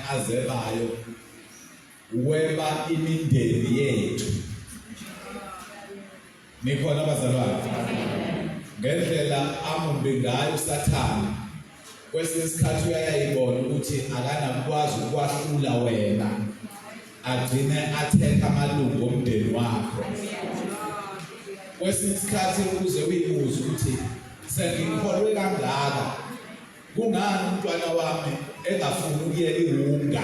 azebayo weba imindeni yethu. Nikhona bazalwane? Ngendlela amumbi ngayo uSathane kwesinye isikhathi uyayayibona ukuthi akanakukwazi ukwahlula wena agcine athetha amalungu omndeni wakho. Kwesinye isikhathi uze uyibuze ukuthi sengikholwe kangaka Kungani umntwana wami engafuni ukuyeka iwunga?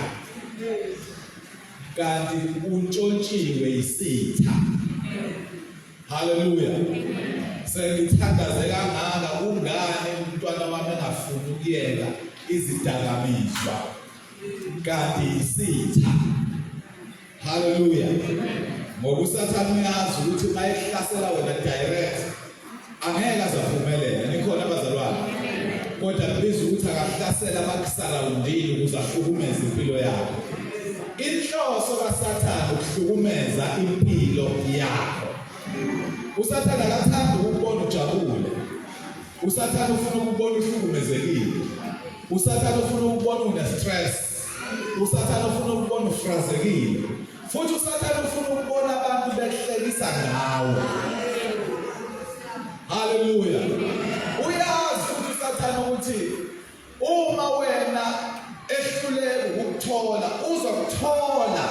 Kanti untshontshiwe yisitha. Haleluya. Sengithandaze kangaka kungani umntwana wami engafuni ukuyeka izidakamizwa? Kanti yisitha. Haleluya. Ngoba uSathane uyazi ukuthi uma ehlasela wena direct angeke azaphumelela. Nikhona abazalwane. Kodwa kubiza ukuthi akahlasela abakusarawundile ukuze ahlukumeze impilo yakho. Inhloso kaSathane ukuhlukumeza impilo yakho. USathane akathandi ukubona ujabule. USathane ufuna ukubona uhlukumezekile. USathane ufuna ukubona une-stress. USathane ufuna ukubona ufrazekile. Futhi uSathane ufuna ukubona abantu behlekisa ngawe. Haleluya. Uyazi futhi uSathane ukuthi uma wena ehluleka ukukuthola uzokuthola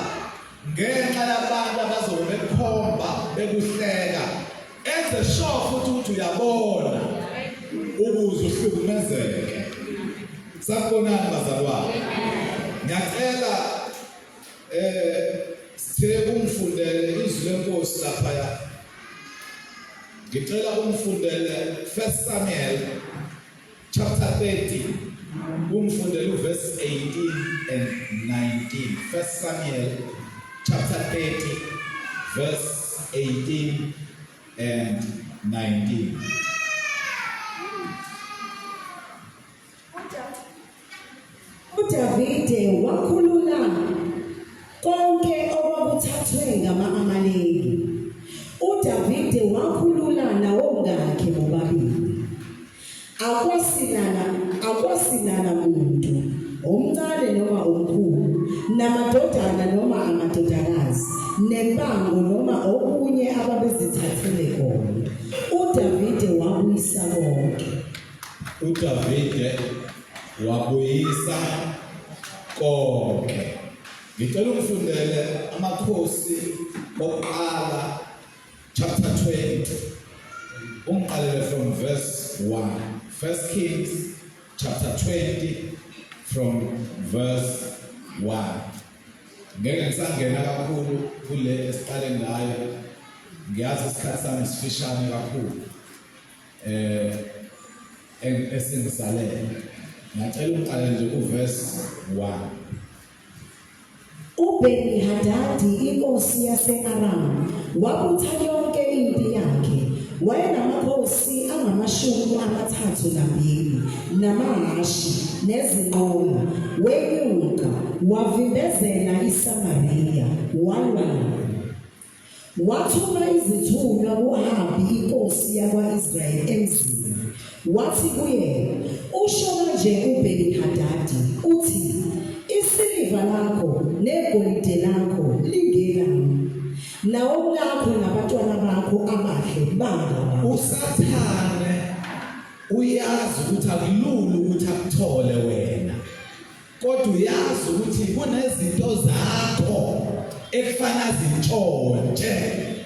ngenxa yabantu abazobe bekukhomba bekuhleka enze sure futhi ukuthi uyabona ukuze uhlukumezeke Sanibonani bazalwane. Ngiyacela eh sithe ungifundele izwi lenkosi lapha ya. Ngicela ungifundele 1 Samuel chapter 30. Ungifundele uverse 18 and 19. 1 Samuel chapter 30 verse 18 and 19. UDavide wakhulula konke okwakuthathwe ngama-Amaleki. UDavide wakhulula nawomkakhe bobabili. Akwasinana akwasinana muntu, omncane noma omkhulu, namadodana noma amadodakazi, nempango noma okunye ababezithathele kona. UDavide wabuyisa konke. UDavide wabuyisa konke. Ngicela ungifundele amakhosi okuqala chapter 20. Ungiqalele from verse 1. First Kings chapter 20 from verse 1. Ngeke ngisangena kakhulu kule esiqale ngayo. Ngiyazi isikhathi sami sifishane kakhulu. eh esingisalele ngiyacela uqale nje kuverse 1 uBheni-Hadadi inkosi yase-Aramu wabutha yonke impi yakhe wayenamakhosi angamashumi amathathu nambili namahhashi nezinqola wenyuka wavimbezela iSamariya walwa nayo Wathuma izithunywa ku-Ahabi inkosi yakwa-Israyeli emzini, wathi kuye, Usho kanje uBheni-Hadadi, uthi, Isiliva lakho negolide lakho lingelami, nawomkakho nabantwana bakho abahle bangabami. USathane uyazi ukuthi akulula ukuthi akuthole wena. Kodwa uyazi ukuthi kunezinto zakho ekufana zintshontshe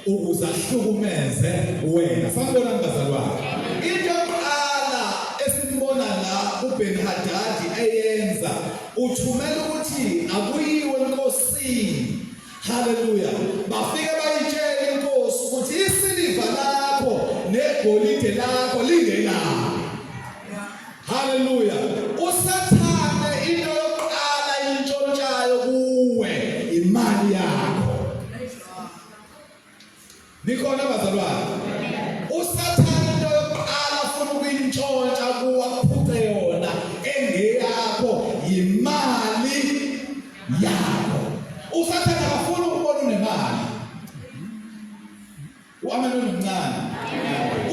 ukuze ahlukumeze wena. Sanibonani bazalwane. Into yokuqala esimbona la uBen Hadadi eyenza uthumela ukuthi akuyiwe enkosini. Haleluya. Bafike bayitshela inkosi ukuthi isiliva lakho negolide lakho lingelami. Haleluya. USathane into yokuqala intshontshayo kuwe imali yakho. Nikhona bazalwane? USathane into yokuqala afuna ukuyintshontsha kuwe akuphuce yona engeyakho yimali yakho. USathane akafuni ukubona unemali. Uamen omncane.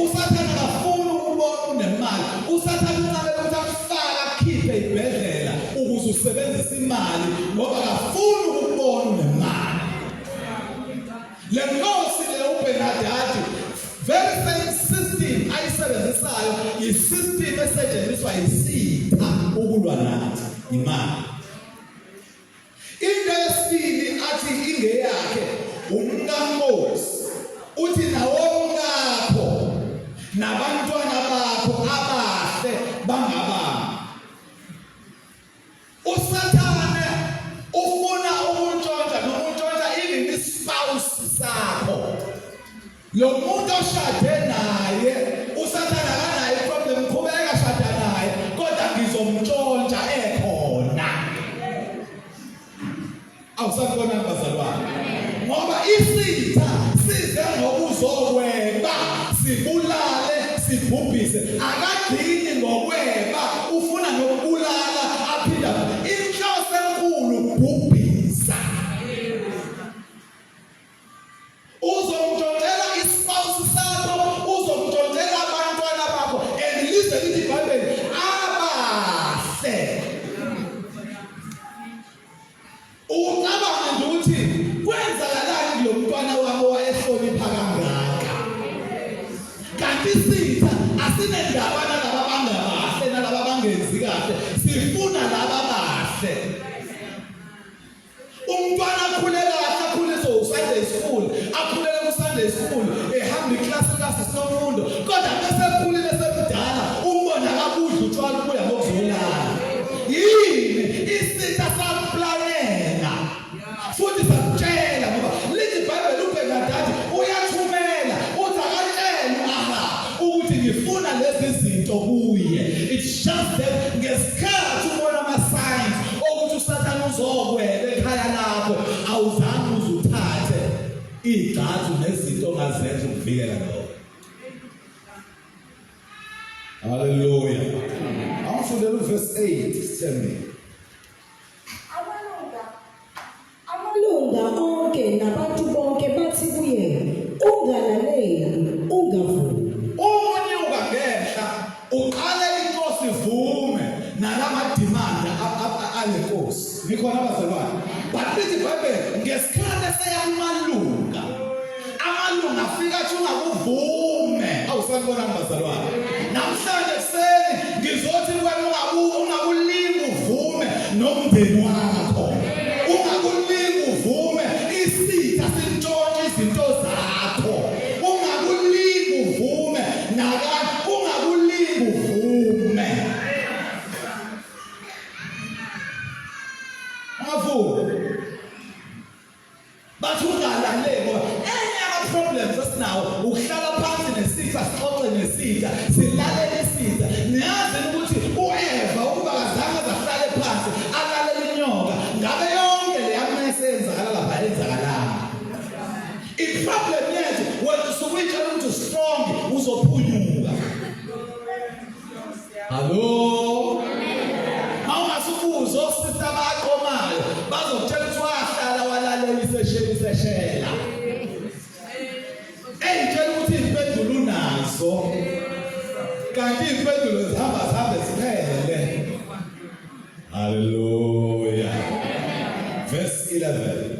Usathane akafuni ukubona unemali. Usathane uncamela ukuthi akufake akhiphe ibhedlela ukuze usebenzise imali. imali ngoba akafuni ukubona unemali. Le nkosi le uBenadadi very same system ayisebenzisayo i-system esetshenziswa yisitha ukulwa nathi imali. Into yesibili athi ingeyakhe umkankosi uthi nawomkakho nabantwana bakho abahle bangabami. USathane ufuna ukuntshontsha noma untshontsha even ispouse sakho. Lo muntu oshade naye uSathane akanayo iproblem qhubeka shada naye kodwa ngizomntshontsha ekhona. Awusakubona bazalwane. Ngoba isitha size ngokuzokweba sibulale sibhubhise akagcini ngokweba ufuna nokubulala aphinda inhloso enkulu kubhubhisa. Uzomntshontshela ispouse sakho, uzomntshontshela abantwana bakho and lize lithi iBhayibheli abahle. Ucabanga nje ukuthi kwenzakalani kulo mntwana wami owayehlonipha kangaka. Kanti isitha asinendaba nalaba bangabahle nalaba bangenzi kahle, sifuna laba bahle. Umntwana akhule kahle akhuliswe uSunday school, akhulele kuSunday school, ehamba iklasi kasisomfundo, kodwa bese ekhulile semdala umbona akabudla utshwala ubuya ngokuzolala. Yini isitha samplanela futhi sakutshela ngoba lithi iBhayibheli uBenadadi uyathumela uthi akatshele u-Ahab ukuthi ngifuna lezi zinto kuye. It's just that ngesikhathi ubona ama-signs okuthi uSathane uzokweba ekhaya lakho awuzange uze uthathe igxathu nezinto ongazenza ukuvikela lokho. Haleluya. Awufundele uverse 8 sithembe. Amalunga amalunga onke nabantu bonke bathi kuye, ungalaleli, ungavumi. Uma unyuka ngenhla uqale inkosi ivume nalama demand alenkosi. Nikhona bazalwane. But lithi iBhayibheli ngesikhathi eseyakumalunga amalunga afika athi ungakuvume. Awusanibonani bazalwane. Namhlanje kuseni ngizothi kuwena ungabu ungakulingi uvume nomndeni wakho. Ungakulingi uvume isitha sintshontshe izinto zakho. Ungakulingi uvume naka ungakulingi uvume. Ungavumi. Bathi ungalaleli ngoba enye ama-problems esinawo ukuhlala phansi nesitha sixoxe nesitha silalele isitha. Niyazi ukuthi u-Eva ukuba kazange azahlale phansi alalele inyoka ngabe yonke leya mess eyenzakala lapha yenzakalanga. I-problem yethu wena usuke uyitshela ukuthi strong uzophunyuka. Hallo. Mawungasubuza osisi abaqomayo bazokutshela ukuthi wahlala walalela iseshela iseshela. Eyitshela ukuthi impendulo unazo. Kanti impendulo zihamba zihambe ziphele. Hallelujah. Verse 11.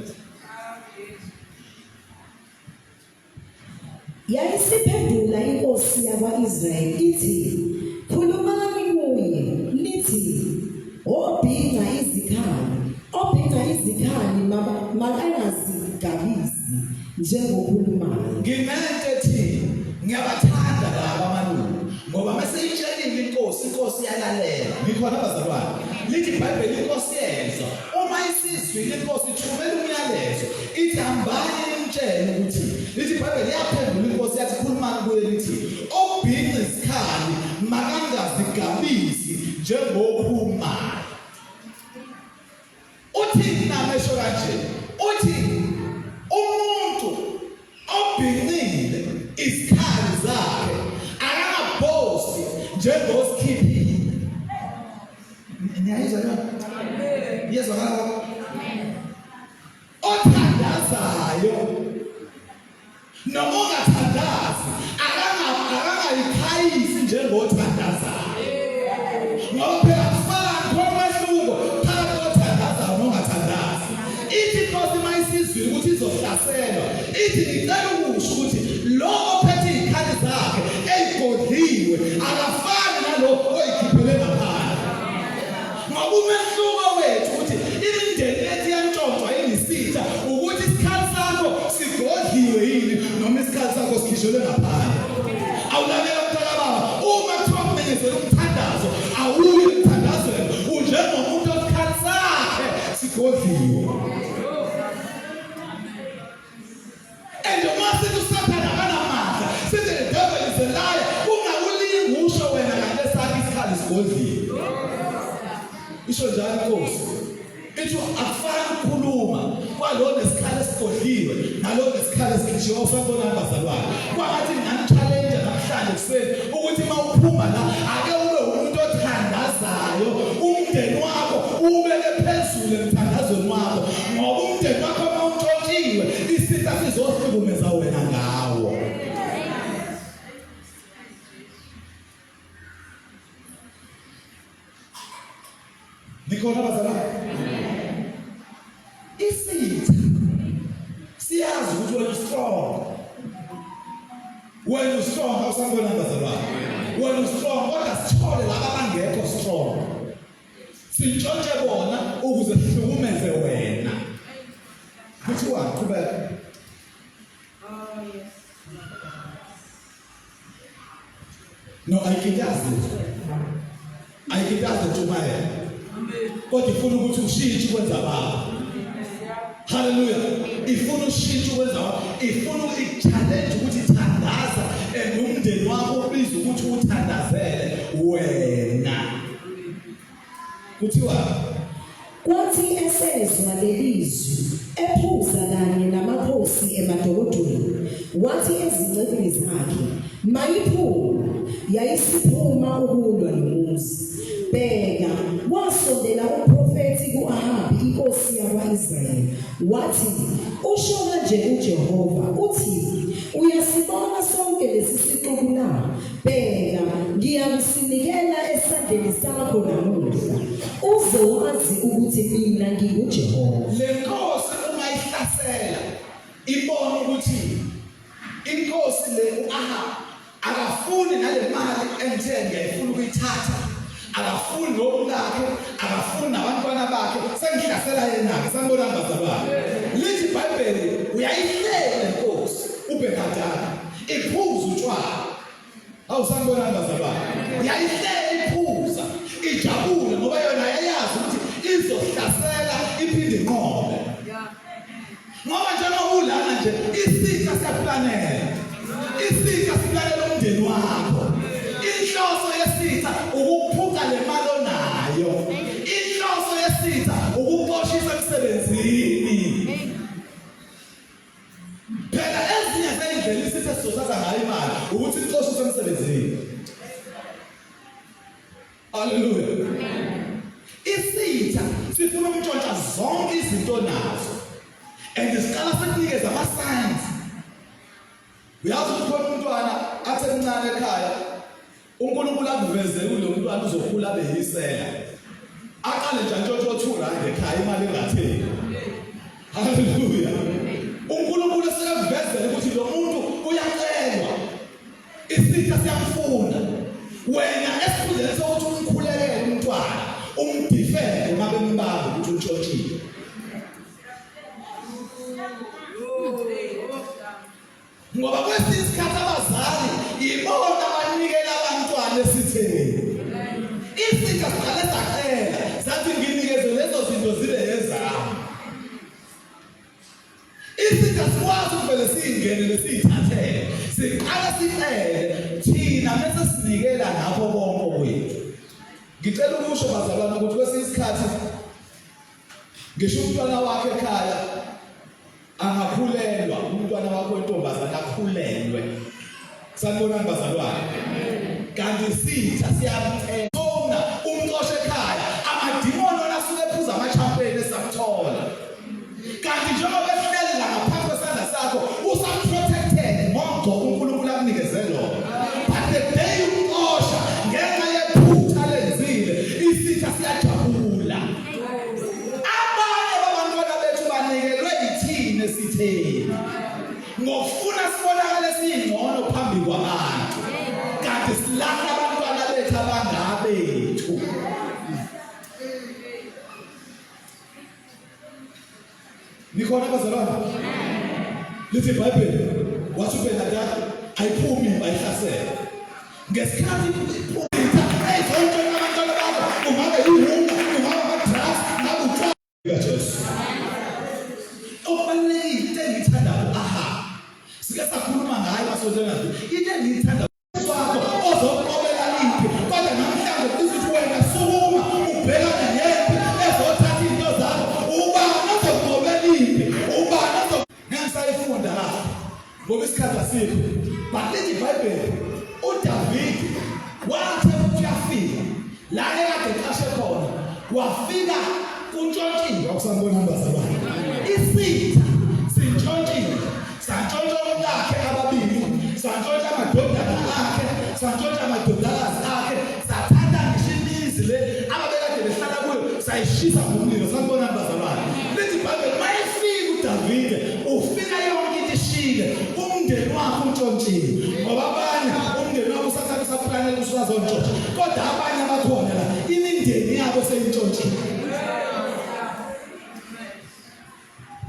Yayisiphendula inkosi yakwa-Israyeli ithi, Khulumani kuye, nithi, Obhinca izikhali, obhinca izikhali makangazigabisi njengokhulumayo. Nginento ethi ngiyabathanda laba amalungu ngoba meseyitshelile inkosi, inkosi iyalalela. Nikhona bazalwane? Lithi iBhayibheli inkosi yezwa uma isizwile inkosi ithumela umyalezo ithi hambani nimtshele ukuthi lithi iBhayibheli yaphendula inkosi yathi khulumani kuye lithi obhinca isikhali makangazigabisi njengokhulumayo. Uthi namesho kanje uthi umuntu obhincile izikhali zakhe akangabhosti njengosikhiphile. Niyayizwa leyo? Iyezwakala lokho? Othandazayo noma ongathandazi akangayikhayisi njengothandazayo. Ngoba phela kufani khona umehluko phakathi kothandazayo. isizwile ukuthi izohlaselwa ithi ngicela ukusho ukuthi lo ophethe izikhali zakhe ezigodliwe akafani nalo oyikhiphele ngaphandle ngoba umehluko wethu ukuthi imindeni ethi yantshontshwa inisitha ukuthi isikhali sakho sigodliwe yini noma isikhali sakho sikhishelwe ngaphandle awulalela mntakababa uma kuthiwa kumenyezela umthandazo awuyi emthandazweni unjengomuntu osikhali sakhe sigodliwe And uma sithi uSathane akanamandla, sithi the devil is a liar, ungakulingi usho wena kanti esakhe isikhali sigodliwe. Isho njalo inkosi. Ithi akufani ukukhuluma kwalo nesikhali esigodliwe nalo nesikhali esikhishiwe usabona abazalwane. Kwangathi ngani-challenge namhlanje kuseni ukuthi uma uphuma la ake ube umuntu othandazayo umndeni wakho ubeke phezulu emthandazweni wakho ngoba umndeni wakho uma untshontshiwe isitha sizohlukumeza wena ngawo. Nikhona bazalwane? Isitha siyazi ukuthi wena ustrong. Wena ustrong awusabona bazalwane. Wena ustrong kodwa sithole laba abangekho strong. Sintshontshe bona ukuze sihlukumeze wena. Kuthiwa qhubeka. Oh yes. No, ayikitazi. Ayikitazi intshumayelo. Kodwa ifuna ukuthi ushintshe ukwenza kwakho. Hallelujah. Ifuna ushintshe ukwenza kwakho. Ifuna i-challenge ukuthi thandaza and umndeni wakho ubiza ukuthi uthandazele wena. Kuthiwa Kwathi esezwa lelizwi ephuza kanye namakhosi emadokodweni wathi ezincekwini zakhe mayiphume yayisiphuma ukulwa nomuzi bheka wasondela umprofethi ku-Ahabi inkosi yakwa-Israyeli wathi usho kanje uJehova uthi uyasibona sonke lesi sixuku na Bheka, ngiyakusinikela esandleni sakho namuhla, uze wazi ukuthi mina nginguJehova. Le nkosi uma ihlasela ibona ukuthi inkosi le u-Ahabu akafuni nale mali engithe ngiyayifuna ukuyithatha akafuni nokulakhe akafuni nabantwana bakhe sengihlasela yena-ke sanibonani bazalwane lithi ibhayibheli uyayihlela lenkosi ubhekadala iphuza utshwala awu sanibonani bazalwane yayihlela iphuza ijabule ngoba yona yayazi ukuthi izohlasela iphinde inqobe ngoba njengoba ulana nje isitha siyakulanela isitha silalela umndeni wakho inhloso yesitha ukuphuca le mali onayo inhloso yesitha ukuxoshisa emsebenzini phela ezinye zeyindlela isitha sizothatha ngayo imali ukuthi sixoshise emsebenzini Haleluya. Isitha sifuna ukuntshontsha zonke izinto nazo. And siqala sikunikeza ama signs. Uyazi ukuthi khona umntwana athe mncane ekhaya uNkulunkulu akuveze kulo mntwana uzokhula abe yisela. Aqale nje antshontshe o2 rand ekhaya imali engatheni. Haleluya. uNkulunkulu sekakuvezela ukuthi lo muntu uyacelwa. Isitha siyamfuna. Wena esikhundleni sokuthi umkhulekele umntwana, umdefende uma bembamba ukuthi untshontshile. Ngoba kwesinye isikhathi abazali ibona abanikela abantwana esitheni. Isitha siqale sacela, sathi nginikeze lezo zinto zibe ezami. Isitha sikwazi ukuvele siyingenele siyithathele. Siqala sicele thina bese sinikela ngakho konke okwethu. Ngicela ukusho bazalwane ukuthi kwesinye isikhathi ngisho umntwana wakhe ekhaya angakhulelwa umntwana wakho wentombazane akhulelwe. Sanibonani bazalwane. Kanti isitha siyamcela umxoshe ekhaya amadimoni ona asuke ephuza ama-champagne esamthola. Kanti njengoba ehleli la ngaphansi kwesandla sakho usamprotected ngogcobo uNkulunkulu akunikeze lona. But the day umxosha ngenxa yephutha lenzile isitha siyajabula. Abanye babantwana bethu banikelwe yithina. esitheni ngokufuna sibonakale singcono phambi kwabantu kanti silahla abantwana bethu abangabethu. Nikhona bazalwane? Lithi iBhayibheli wathi uBenadad ayiphumi bayihlasela. Ngesikhathi iphuma eyizonke abantwana bakho ungabe yiwunga, ungabe ama-drugs, ungabe utshwala kaJesu. Okubalulekile into engiyithandayo aha. Sike sakhuluma ngayo masontweni into engiyithanda wakho ozoqobela iphi kodwa namhlanje kuthi wena sukuma ubhekane nempi ezothatha into zakho ubani ozoqobela iphi ubani ozo ngisayifunda lapho ngoba isikhathi asikho but lithi iBhayibheli uDavid wathi uyafika la ekade ecashe khona wafika kuntshontshiwe akusambona abazalwane isitha sintshontshiwe Santshontsha omkakhe ababili, santshontsha amadodana akhe, santshontsha amadodakazi akhe, sathatha ngisho imizi le ababekade behlala kuyo, sayishisa ngomlilo. Sanibonani bazalwane. Lithi iBhayibheli mayefika uDavide, ufika yonke into ishile, umndeni wakhe untshontshiwe. Ngoba abanye umndeni wakhe usathane usaplanela ukuthi usazontshontsha. Kodwa abanye abakhona la, imindeni yabo seyintshontshiwe.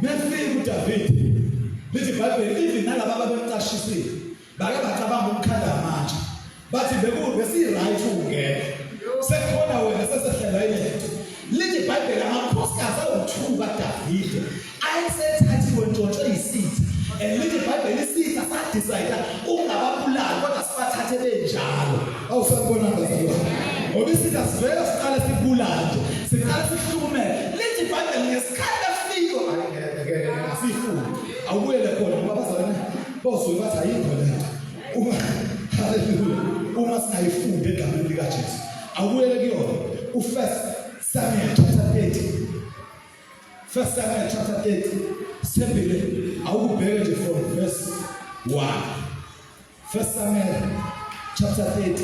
Mefika uDavid lithi iBhayibheli even nalaba ababemqashisile bake bacabanga umkhanda amatshe bathi beku besi-right ukungena sekukhona wena sesehlelwa ilento lithi iBhayibheli amakhosikazi awu-2 kaDavide ayesethathiwe ntshontshwe yisitha and lithi iBhayibheli isitha sadecide ukungababulali kodwa sibathathe benjalo awusakubona bazalwane ngoba isitha sivele siqale sibulale nje siqale sihlukumele lithi iBhayibheli ngesikhathi efika ngeke asifuni awubuyele khona ngoba bazalwane bosuke bathi ayikho lento uma haleluya uma singayifundi egameni likaJesu awubuyele kuyona uFirst Samuel chapter 30 First Samuel chapter 30 sithembile awukubheke nje from verse 1 First Samuel chapter 30.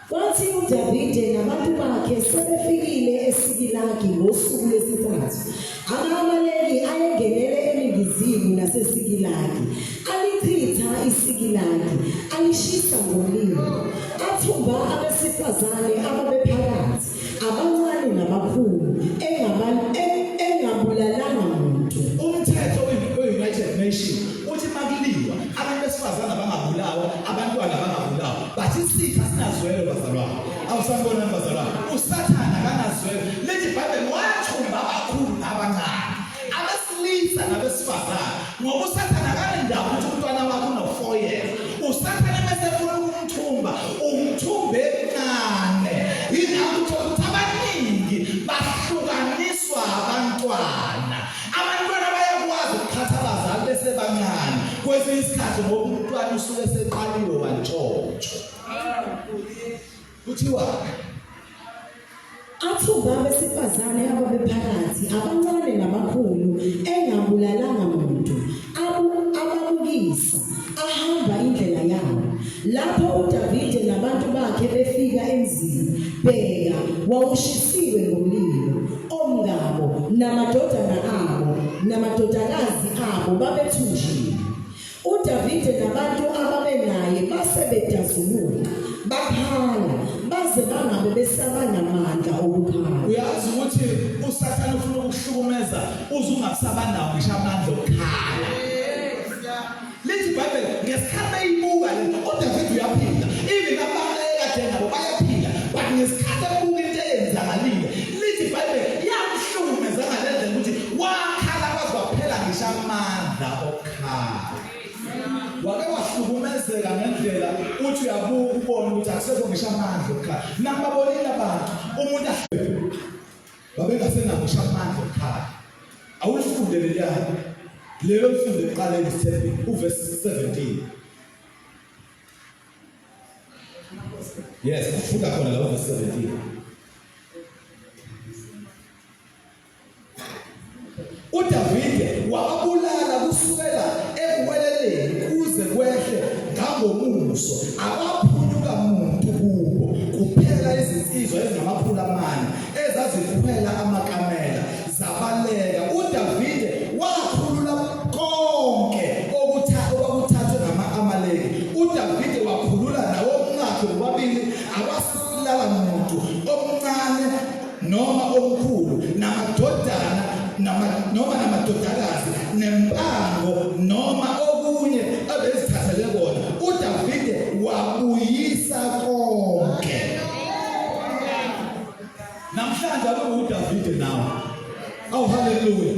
Kwathi uDavide nabantu bakhe sebefikile eSikilagi ngosuku lwesithathu, ama-Amaleki ayengenele eningizimu naseSikilagi, alichitha iSikilagi, alishisa ngomlilo, athumba abesifazane ababephakathi, abancane nabakhulu, engabulalanga muntu. Umthetho we-United Nations uthi makuliwa abantu besifazane bangabulawa, abantwana bangabulawa, but isitha sinazwelo bazalwane. Awusanibonani bazalwane, uSathane akanazwelo. Lithi iBhayibheli wathumba abakhulu nabancane, abesilisa nabesifazane, ngoba uSathane akanendaba ukuthi umntwana wakho uno-4 years. USathane mese efuna ukumthumba, umthumbe encane. Yingakho uthola ukuthi abaningi bahlukaniswa abantwana. Abantwana bayakwazi ukuqhatha abazali besebancane kwesinye isikhathi ngoba umntwana usuke eseqaliwe wantshontshwa. Kuthiwa Athumba abesifazane ababephakathi, abancane nabakhulu, engabulalanga muntu, ababukisa, ahamba indlela yawo. Lapho uDavide nabantu bakhe befika emzini, bheka, wawushisiwe ngomlilo, omkabo namadodana abo namadodakazi abo babethunjiwe. UDavide nabantu ababenaye base bedazuluka, bakhala baze bangabe besaba namandla okukhala. Uyazi ukuthi uSathane ufuna ukuhlukumeza uze ungasaba nawo ngisho amandla okukhala. Lithi iBhayibheli ngesikhathi beyibuka le uDavid uyaphila even abantu ekade nabo bayaphila but ngesikhathi ebuka into eyenzakalile lithi iBhayibheli yamhlukumeza ngale ndlela ukuthi wakhala kwaze kwaphela ngisho amandla okukhala. Wake wahlukumezeka ngendlela uthi uyabuka ubone ukuthi akusekho ngisho amandla okukhala. Nababonile abantu umuntu babengasenawo ngisho amandla okukhala. Awulifunde leliya lelo lifunde ekuqaleni isithembu uverse 17. Yes, ufunda khona la uverse 17. UDavide wababulala kusukela ekuweleleni kuze kwehle ngangomuso abaphunyuka muntu kubo kuphela izinsizwa ezingamakhulu amane ezazikhwela amakamela zabaleka. UDavide wakhulula konke. nempango noma okunye abezithathele kona. UDavide wabuyisa konke. Namhlanje abe uDavide nawe. Awu haleluya.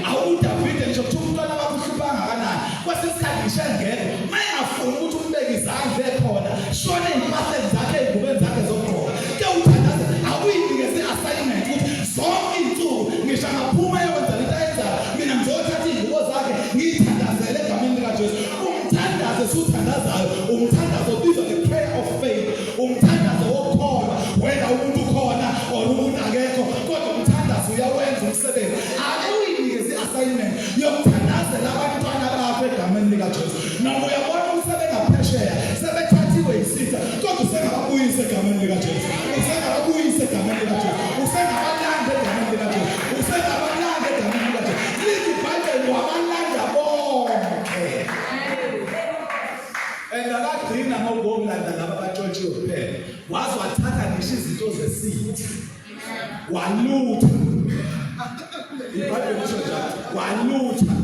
Awu uDavide ngisho kuthiwa umntwana wakho uhlupha kangakanani. Kwesinye isikhathi ngisho engekho. Mayengafuni ukuthi umbeke izandla ekhona, shone ezimpahleni zakhe ezingubeni zakhe zokugqoka. Ke uthandaze awuyinikeze i-assignment ukuthi zonke izinsuku ngisho angaphuma eyokwenza into ayenzayo, mina ngizothatha izingubo zakhe ngiyithandazele egameni likaJesu. Umthandazo esuthandazayo, umthandazo obizwa nge-prayer of faith. Umthandazo wokukholwa whether umuntu ukhona or umuntu akekho kodwa umthandazo uyawenza umsebenzi. Ake uyinikeze i-assignment yokuthandazela abantwana bakho egameni likaJesu. Noma uyabona ukuthi sebengaphesheya sebethathiwe yisitha kodwa usengababuyisa egameni likaJesu. Usengababuyisa egameni likaJesu. Usengabalanda egameni likaJesu. Usengabalanda egameni likaJesu. Lithi iBhayibheli wabalanda bonke. And akagcina ngokulanda laba abatshontshiwe kuphela. Waze wathatha ngisho izinto zesitha. Walutha. IBhayibheli lisho njalo. Walutha.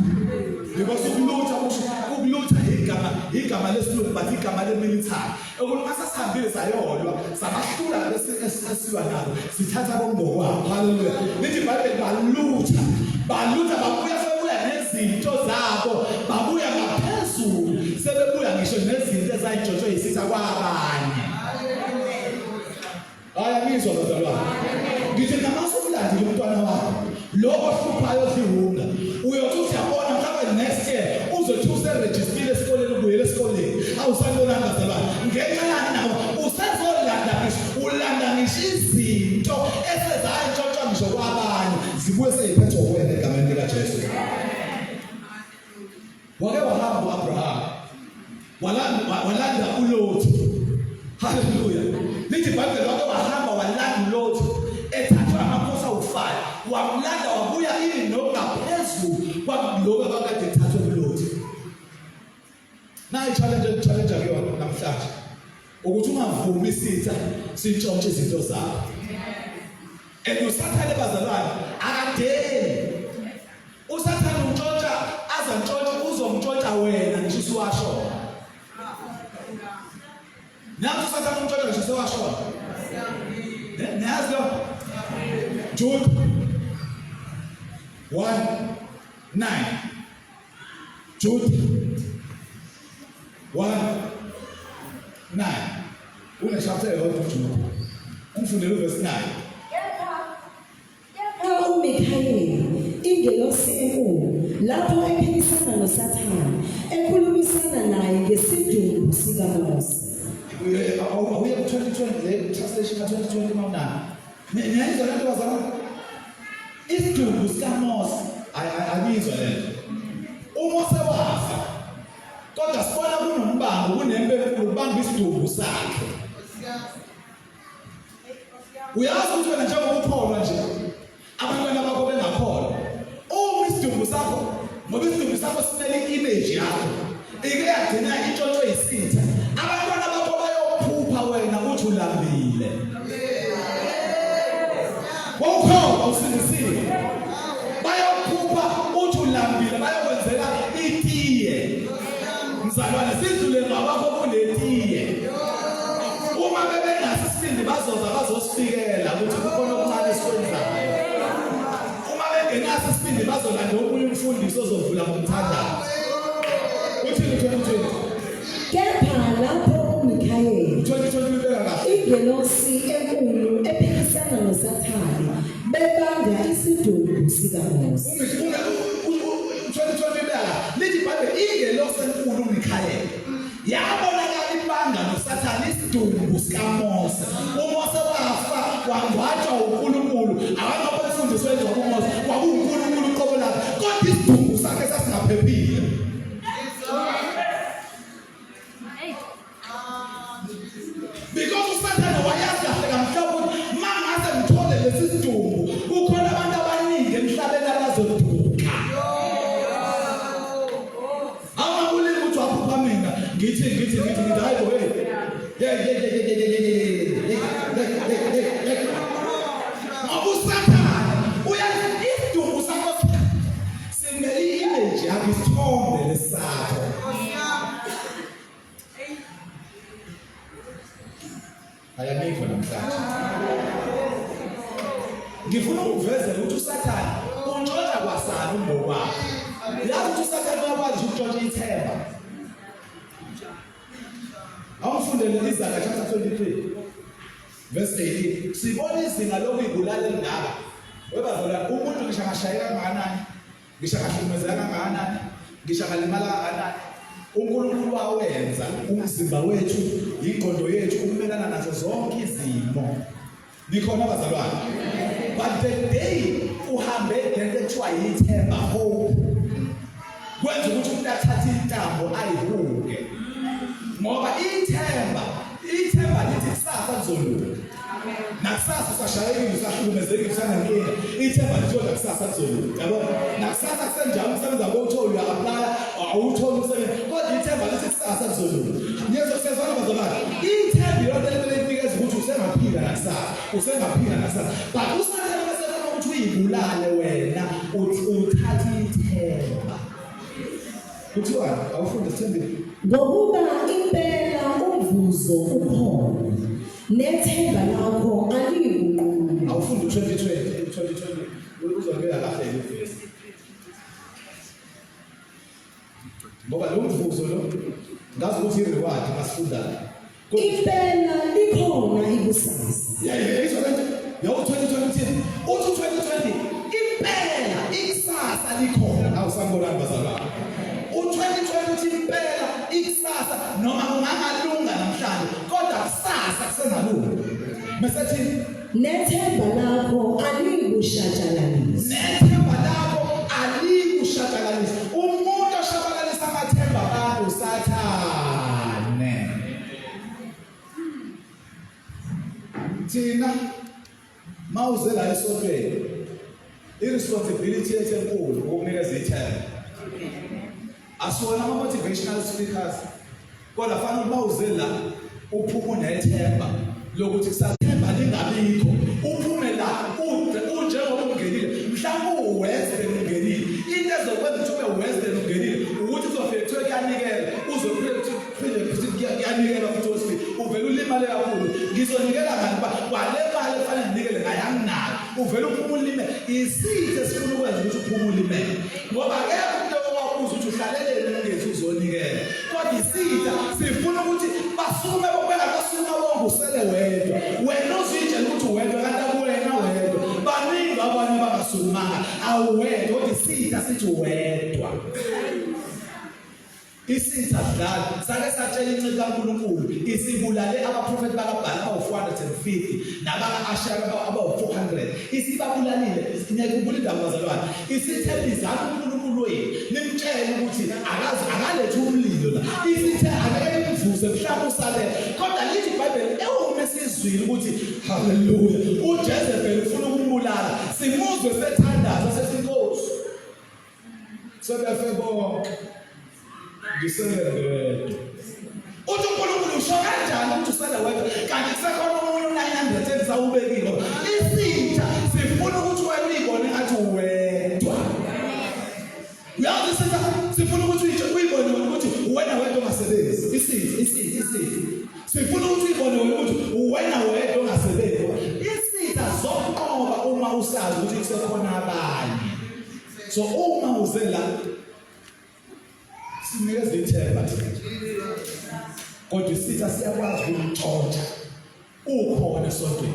Because ukulutha kusho ukulutha igama igama lesilungu but igama lemilitary. Ukuthi masasihambile sayolwa sabahlula lesi esilwa nabo sithatha kongokwabo. Hallelujah. Lithi iBhayibheli balutha. Balutha babuya sebuya nezinto zabo babuya ngaphezulu sebebuya ngisho nezinto ezayijotshwe yisitha kwabanye. Hayi angizwa bazalwane. Ngithi namase umlandile umntwana wakho. Lo ohluphayo odliwunga uyothi uyabona mhlawumbe next year uzothi userejistile esikoleni ubuyele esikoleni. Awusanibonani bazalwane. Ngenxa yani nawo usezolanda ngisho ulanda ngisho izinto esezayintshontshwa ngisho kwabanye zibuye seyiphethwe wena egameni likaJesu. Wake wahamba uAbraham walanda walanda uLothi. Haleluya. Lithi iBhayibheli wake wahamba walanda uLothi ethathwa amakhosi awu-5 wamlanda wabuya ini nokungaphezulu kwaloko abakade ethathwe kuLothi. Nayi challenge engichallenge kuyona namhlanje ukuthi ungavumi isitha sintshontshe izinto zakho. And usathane bazalwane akadeli usathane untshontsha aze ntshontshe uzomntshontsha wena ngisho usuwashona nazi usathane umntshontsha ngisho usewashona niyazi lo Jude 1 9 Jude 1 9 uneshapter eyodwa uJude umfundele uverse 9 Kepha uMikhayeli, ingelosi enkulu, lapho ephikisana noSathane, ekhulumisana naye ngesidumbu sikaMose. Awuye ku-2020 le translation ka-2020 mawunani. Niyayizwa le nto bazalwane? Isidumbu sikaMose, aniyizwa le nto. UMose wafa, kodwa sibona kunombango, kunempi enkulu kubanga isidumbu sakhe. Uyazi ukuthi wena njengoba ukholwa nje abantwana bakho bengakholwa uma isidumbu sakho ngoba isidumbu sakho simele i-image yakho ike yagcina intshontshwe yisitha abantwana bakho bayophupha wena uthi ulambile wawukholwa usindisiwe bayophupha uthi ulambile bayokwenzela itiye Mzalwane sidlule ngawakho kuletiye. Uma bebenaso isibindi bazoza bazosifikela ukuthi kukhona okuncane esikwenzayo. Uma bengenaso isibindi bazolanda omunye umfundisi ozovula ngomthandazo. Uthini 2020? Kepha lapho uMikhayeli 2020 ubeka kahle. ingelosi enkulu ephikisana noSathane bebanga isidumbu sikaMose. 2020 ibeka lithi iBhayibheli ingelosi enkulu uMikhayeli yabonakala ibanga noSathane isidumbu sikaMose. UMose wafa wangcwatshwa uNkulunkulu akangapha kufundiswe ingcwaba uMose kwakuwuNkulunkulu uqobo lakhe kodwa isidumbu sakhe sasingaphephile. Because uSathane wayazi kahle kamhlophe ukuthi mangase ngithole lesi sidumbu kukhona abantu abaningi emhlabeni abazoduka. Awungabulimi ukuthi waphupha mina ngithi ngithi ngithi ngithi hayi bo hey. Hey hey hey hey hey hey hey hey hey hey. Ngoba uSathane uyazi isidumbu sakho simele i-image yakho. Awusasali ungokwakho. Yazi ukuthi uSathane uyakwazi ukutshontsha ithemba. Awufundele Izaga chapter 23 verse 18. Sibona izinga lokuyibulala elingaka. Webazalwane umuntu ngisho angashayeka kangakanani, ngisho angahlukumezeka kangakanani, ngisho angalimala kangakanani, uNkulunkulu wawenza umzimba wethu, ingqondo yethu ukumelana nazo zonke izimo. Nikhona bazalwane? But the day uhambe lento ekuthiwa yithemba hope kwenza ukuthi umuntu athathe intambo ayihuke. Ngoba ithemba, ithemba lithi kusasa kuzolunga. Nakusasa usashayekile usahlukumezekile usanenkinga. Ithemba lithi kodwa kusasa kuzolunga. Yabo? Nakusasa kusenjalo umsebenzi awutholi uya-aplaya awutholi umsebenzi kodwa ithemba lithi kusasa kuzolunga. Ngiyezwa siyazwana bazalwane. Ithemba iyona lento lekunikeza ukuthi usengaphila nakusasa, usengaphila nakusasa. But usathane bese efuna ukuthi uyibulale wena uthi uthathe ithemba. Kuthiwani? Awufunde sithembile. Ngokuba impela umvuzo ukhona nethemba lakho aliyikuquma. Awufunde u-2020, u-2020 uzobeka kahle ivesi. Ngoba lo mvuzo lo ngazi ukuthi i-reward masifundayo. Impela likhona ikusasa. Yayizwa lento. Yawu 2020 uthini? Uthi 2020 impela ikusasa likhona. Awu sanibonani bazalwane. U2020 uthi impela ikusasa noma kungangalunga namhlanje kodwa kusasa kusengalunga. Bese thini? Nethemba lakho alikushatshalaliswa. Nethemba lakho alikushatshalaliswa. Umuntu oshabalalisa amathemba abantu uSathane. Thina mawuze la esontweni i-responsibility yethu enkulu ukukunikeza ithemba. Asiwona ama-motivational speakers kodwa fanele uma uze la uphume unethemba lokuthi kusathemba lingabikho uphume la unjengoba ungenile mhlawumbe uwestern ungenile into ezokwenza ukuthi ube western ungenile ukuthi uzofike kuthiwe kuyanikela uzophinde kuthi kuyanikelwa futhi wesibili uvele ulimale kakhulu ngizonikela ngani uba kwale mali efanele nginikele ngayo anginayo uvele uphume ulime isithe sifuna ukwenza ukuthi uphume ulimele ngoba akekho umuntu owakubuza ukuthi uhlaleleni ungezi uzonikela kodwa isitha sifuna ukuthi basukume bokubeka basukuma bonke usele wedwa wena uzitshela ukuthi wedwa kanti akuwena wedwa baningi abanye abangasukumanga awuwedwa kodwa isitha sithi wedwa Isitha sidlala sake satshela inceku kaNkulunkulu isibulale abaprofeti bakaBhali abawu-450 nabaka-Ashera abawu-400 isibabulalile. Niyayikhumbula indaba bazalwane? Isithe bizani uNkulunkulu wenu nimtshele ukuthi akazi akalethe umlilo la. Isithe angeke nimvuse mhlawumbe usalele. Kodwa lithi iBhayibheli ewume sizwile ukuthi haleluya uJezebel ufuna ukumbulala simuzwe sethandaza sethi Nkosi Sebefe bonke. Ngisele ngedwa. Uthi uNkulunkulu usho kanjani ukuthi usele wedwa kanti kusekhona omunye u-900 engisawubekile. Isitha sifuna ukuthi wena uyibone ngathi uwedwa. Uyazi isitha sifuna ukuthi uyibone wena ukuthi uwena wedwa ongasebenzi. Isitha, isitha, isitha. Sifuna ukuthi uyibone wena ukuthi uwena wedwa ongasebenzi. Isitha zokunqoba uma usazi ukuthi kusekhona abanye. So uma uze la sinikeza ithemba thina. Kodwa isitha siyakwazi ukumxotsha. Ukhona esontweni.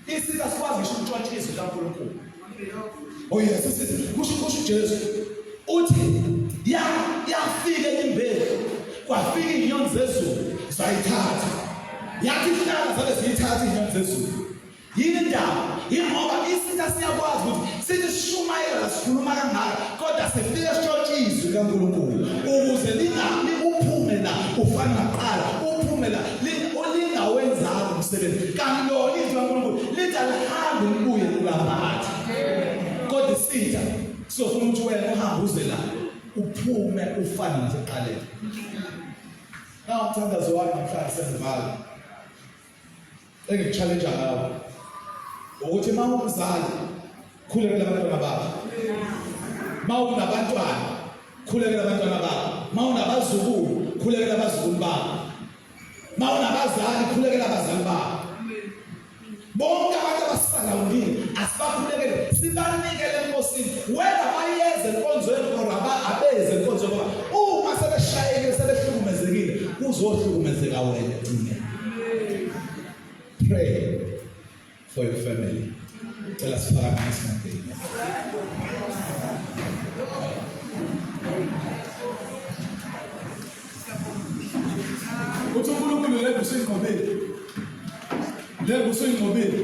Isitha sikwazi ngisho ukutshontsha izwi likaNkulunkulu. Oh yes, isitha kusho kusho uJesu uthi ya yafika imbewu kwafika izinyoni zezulu zayithatha. Yathi ihlala zabe ziyithatha izinyoni zezulu. Yini indaba? Yingoba isitha siyakwazi ukuthi sithi sishumayela sikhuluma kangaka kodwa sifike sitshontshe izwi likaNkulunkulu ukuze lingabi uphume la ufana naqala uphume la lingawenzanga umsebenzi kanti lona izwi likaNkulunkulu lithi alihambe libuye kulaphathi kodwa isitha siyofuna ukuthi wena uhambe uze la uphume ufane nasekuqaleni. Nawu umthandazo wami namhlanje sengivala. Engikuchallenge ngawo ukuthi uma umzali khulekela abantwana bakho. Uma unabantwana khulekela abantwana bakho. Uma unabazukulu khulekela abazukulu bakho. Uma unabazali khulekela abazali bakho. Bonke abantu abasalawulile asibakhulekele sibanikele eNkosini. Whether Kuzohlukumezeka wena egcineni. Pray for your family. Cela siphakamise singabheki. Uthi uNkulunkulu le usuyinqobile. Le usuyinqobile.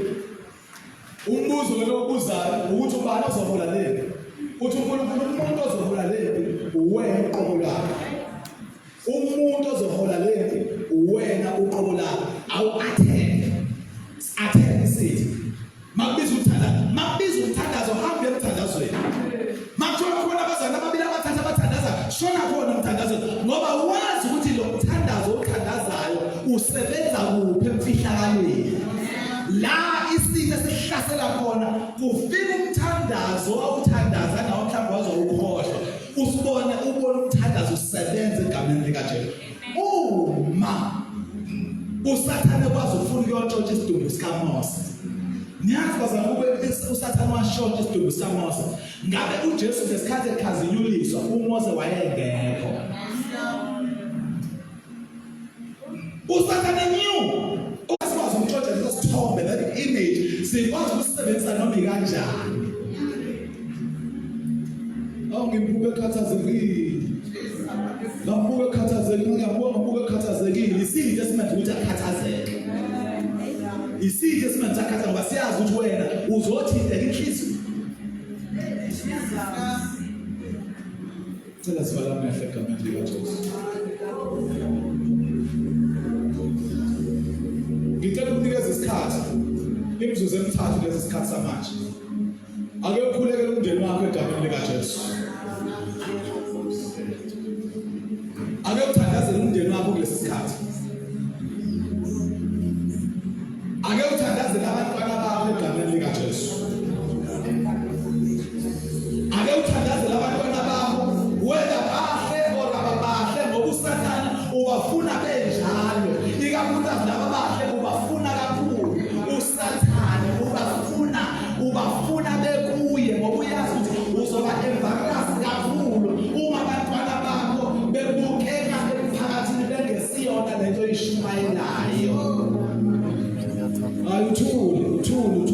Umbuzo lo obuzayo ukuthi ubani ozohola lempi. Uthi uNkulunkulu umuntu ozohola lempi uwena uqobo lwakho. Umuntu ozohola lempi uwena uqobo lakho. Awu attend. Attend isithi. Makubiza umthandazo, makubiza umthandazo hambe emthandazweni. Makuthiwa khona abazali ababili abathathu abathandaza, shona khona umthandazweni ngoba wazi ukuthi lo mthandazo othandazayo usebenza kuphi emfihlakalweni. La isitha sihlasela khona kufika umthandazo awuthandaza nawo mhlawumbe wazowukhohlwa. Usibone ubone umthandazo usebenza egameni likaJesu. Uma uSathane kwazi ufuna ukuyontshontsha isidumbu sikaMose. Niyazi bazalwane kube uSathane washontsha isidumbu sikaMose. Ngabe uJesu ngesikhathi ekhazinyuliswa uMose wayengekho. USathane knew usikwazi ukuntshontsha leso sithombe that image sikwazi ukusebenzisa noma ikanjani. Awu ngimbuke ekhathazekile. Ngambuka ekhathazekile, ngiyabonga ngambuka ekhathazekile. Isitha esimenza ukuthi akhathazeke. Isitha esimenza akhathazeke ngoba siyazi ukuthi wena uzothinteka inhliziyo. Cela sivala amehlo egameni likaJesu. Ngicela ukunikeza isikhathi imizuzu emithathu lesi sikhathi samanje. Ake ukhulekele umndeni wakho egameni likaJesu. Ake uthandazele umndeni wakho kulesi sikhathi. Ake uthandazele abantwana bakho egameni likaJesu. Ake uthandazele abantwana bakho wena bahle or ababahle ngoba uSathane ubafuna benjalo. Ikakhulukazi laba bahle ubafuna kakhulu. USathane ubafuna ubafuna bekuye ngoba uyazi ukuthi uzoba embarrass kakhulu uma abantwana bakho bebukeka emphakathini bengesiyona lento oyishumayelayo. Hayi uthule uthule.